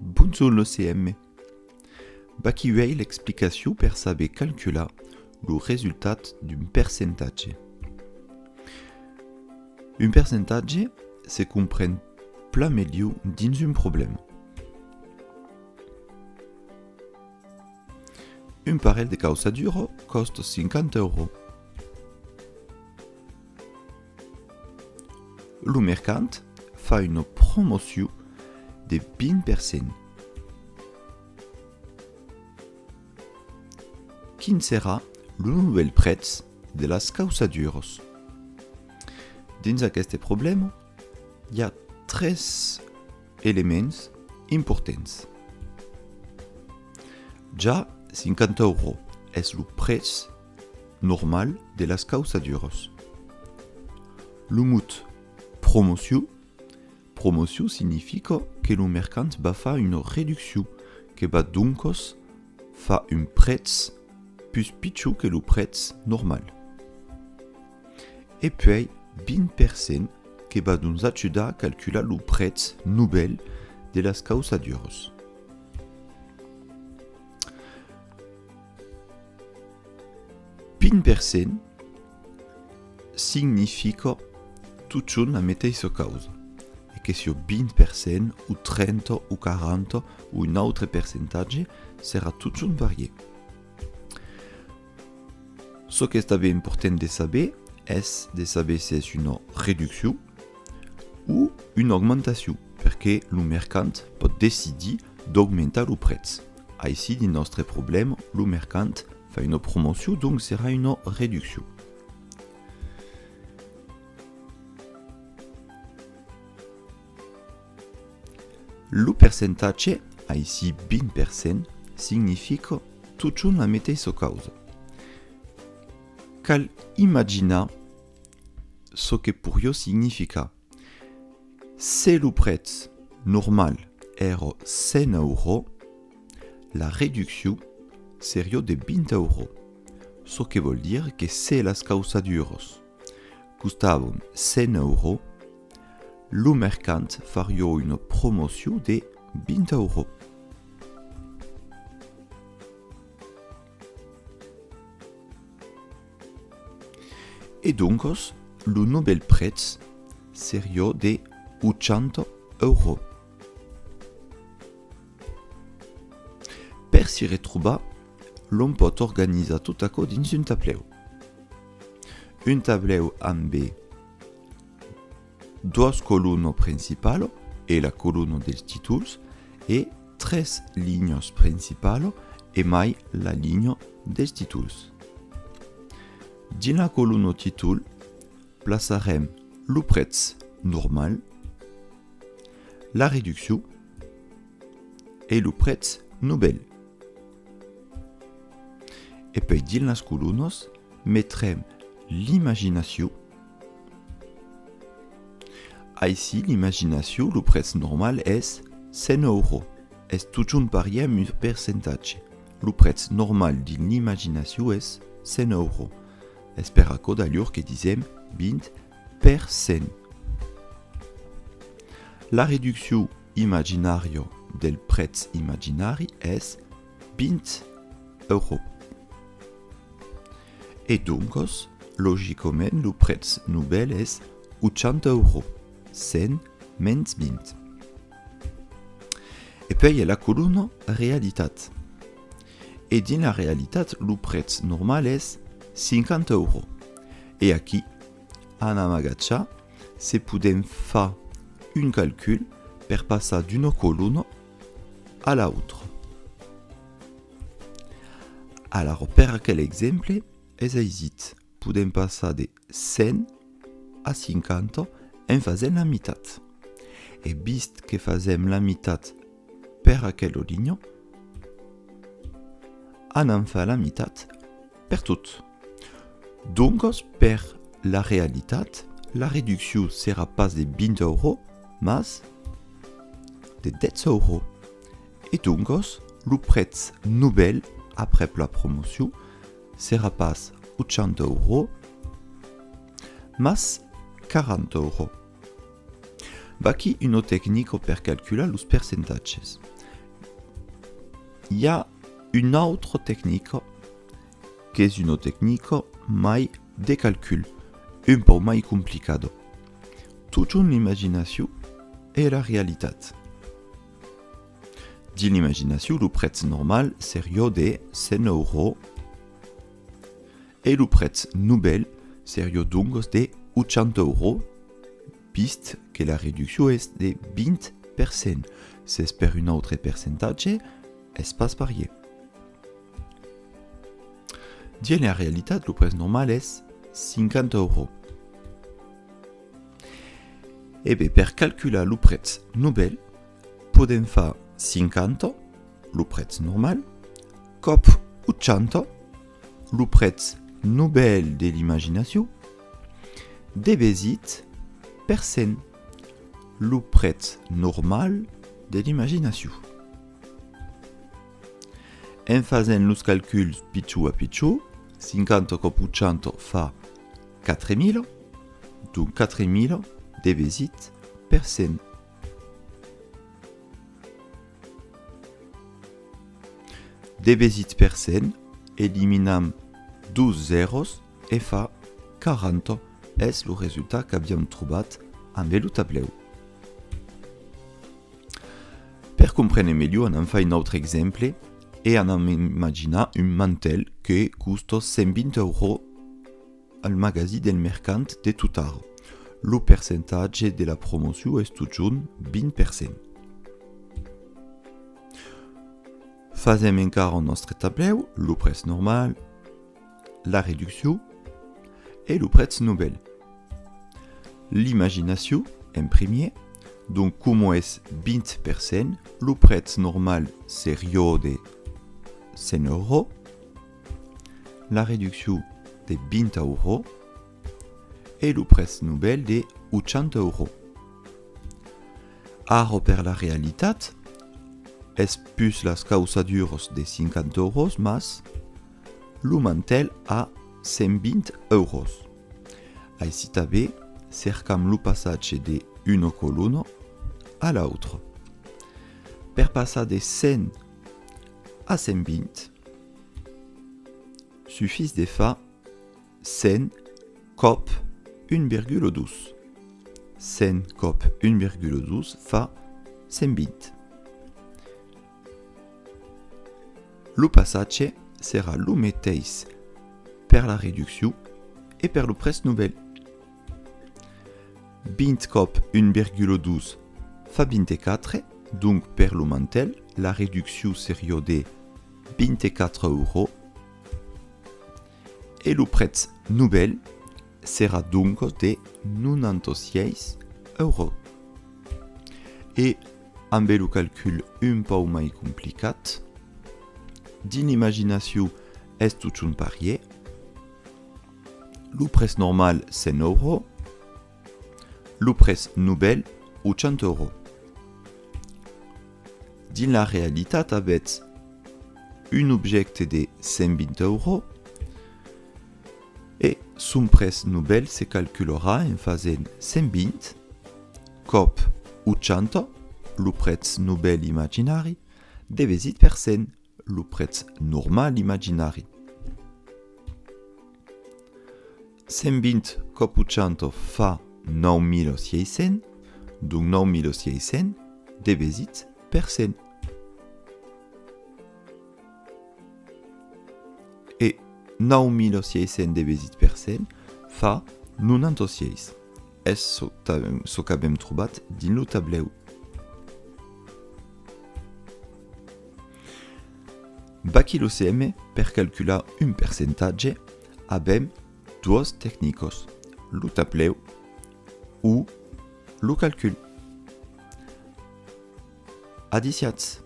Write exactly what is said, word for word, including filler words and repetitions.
Bonjorn los C M. Vaquí uèi l'explicacion per saber calcular lo resultat d'un percentatge. Un percentatge se compren plan melhor dins un problèma. Un parelh de cauçaduras còsta cinquanta euros. Lo mercant fa una promocion de vint per cent. Quin serà lo novèl prètz de las cauçaduras? Dins aqueste problèma, i a tres elements importants. Ja cinquanta euros es lo prètz normal de las cauçaduras. Lo mot promocion, promocion significa que lo mercant va far una reduccion, que va doncas far un prètz pus pichon que lo prètz normal. E puèi vint per cent que va nos ajudar a calcular lo prètz novèl de las cauçaduras. Vint per cent significa totjorn la meteissa causa, e que siá vint per cent o trenta o quaranta o un autre percentatge, serà totjorn parièr. Çò qu'es tanben important de saber es de saber s'es una reduccion o una augmentacion, perque lo mercant pòt decidir d'augmentar lo prètz. Aicí, dins nòstre problèma, lo mercant fa una promocion, donc serà una reduccion. Lo percentatge, aicí vint per cent, significa totjorn la meteissa causa. Cal imaginar çò que poiriá significar. Se lo prètz normal èra cent euros, la reduccion seriá de vint euros, çò que vòl dire que se las cauçaduras costavan cent euros, lo mercant fariá una promocion de vint euros. E doncas, lo novèl prètz seriá de ochanta euros. Per s'i retrobar, l'òm pòt organizar tot aquò dins un tablèu. Un tablèu ambe doas colonas principalas e la colona dels títols e tres linhas principalas e mai la linha dels títols. Dins la colona títol, plaçarem lo prètz normal, la reduccion e lo prètz novèl. E puèi dins las colonas metrem l'imaginacion. Aicí, l'imaginacion, lo prètz normal es cent euros. Es totjorn parièr amb un percentatge. Lo prètz normal dins l'imaginacion es cent euros. Es per aquò d'alhors que disèm vint per cent. La reduccion imaginària del prètz imaginari es vint euros. E doncas, logicament, lo prètz novèl es ochanta euros, cent mens vint. E puèi i a la colona realitat. E dins la realitat, lo prètz normal es cinquanta euros. E aquí, anam agachar se podèm far un calcul per passar d'una colona a l'autra. Alara, per aquel exemple, es aisit, podèm passar de cent a cinquanta en fasent la mitat. E vist que fasèm la mitat per aquela linha, anam far la mitat pertot. Doncas, per la realitat, la reduccion serà pas de vint euros, mas de dètz euros. E doncas, lo prètz novèl, aprèp la promocion, serà pas ochanta euros, mas quaranta euros. Vaquí una tecnica per calcular los percentatges. I a una autra tecnica, qu'es una tecnica mai de calcul, un pauc mai complicada. Totjorn l'imaginacion e la realitat. Dins l'imaginacion, lo prètz normal seriá de cent euros e lo prètz novèl seriá doncas de ochanta euros, vist que la reduccion es de vint per cent. S'es per un autre percentatge, es pas parièr. Dins la realitat, lo prètz normal es cinquanta euros. E ben, per calcular lo prètz novèl, podèm far cinquanta, lo prètz normal, còp ochanta, lo prètz novèl de l'imaginacion, devesit per cent, lo prètz normal de l'imaginacion. En fasent los calculs pichon a pichon, cinquanta còp ochanta fa quatre mila, donc quatre mila devesit per cent. Devesit per cent, eliminam dos zèros e fa quaranta, es lo resultat qu'aviam trobat ambe lo tablèu. Per comprene melhor, anam far un autre exemple e anam imaginar un mantèl que costa cent vint euros al magasin del mercant de Totara. Lo percentatge de la promocion es totjorn vint per cent. Fasèm encara nòstre tablèu, lo prètz normal, la reduccion e lo prètz novèl. L'imaginacion, en primièr, donc, coma es vint per cent, lo prètz normal seriá de cent euros, la reduccion de vint euros e lo prètz novèl de ochanta euros. Ara, per la realitat, es pus las cauçaduras de cinquanta euros, mas lo mantèl a cent vint euros. Aicí tanben, cercam lo passatge de una colona a l'autra. Per passar de cent a cent vint, sufís de far cent còp un virgula dos. Cent còp un virgula dos fa cent vint. Lo passatge serà lo meteis per la reduccion e per lo prètz novèl. Vint còp un virgula dos fa vint-e-quatre, donc per lo mantèl, la reduccion seriá de vint-e-quatre euros e lo prètz novèl serà doncas de nonanta-sièis euros. E ambe lo calcul un pauc mai complicat, dins l'imaginacion es totjorn parièr, lo prètz normal cent euros, lo prètz novèl ochanta euros. Dins la realitat avètz un objècte de cent vint euros e son prètz novèl se calcularà en fasent cent vint còp ochanta, lo prètz novèl imaginari, devesit per cent, lo prètz normal imaginari. Cent vint còp ochanta fa nòu mila sièis cents, donc nòu mila sièis cents devesit per cent. E nòu mila sièis cents devesit per cent fa nonanta-sièis. Es çò ta-, çò qu'avèm trobat dins lo tablèu. Vaquí lo C M, per calcular un percentatge, avèm doas tecnicas, lo tablèu o lo calcul. Adissiatz!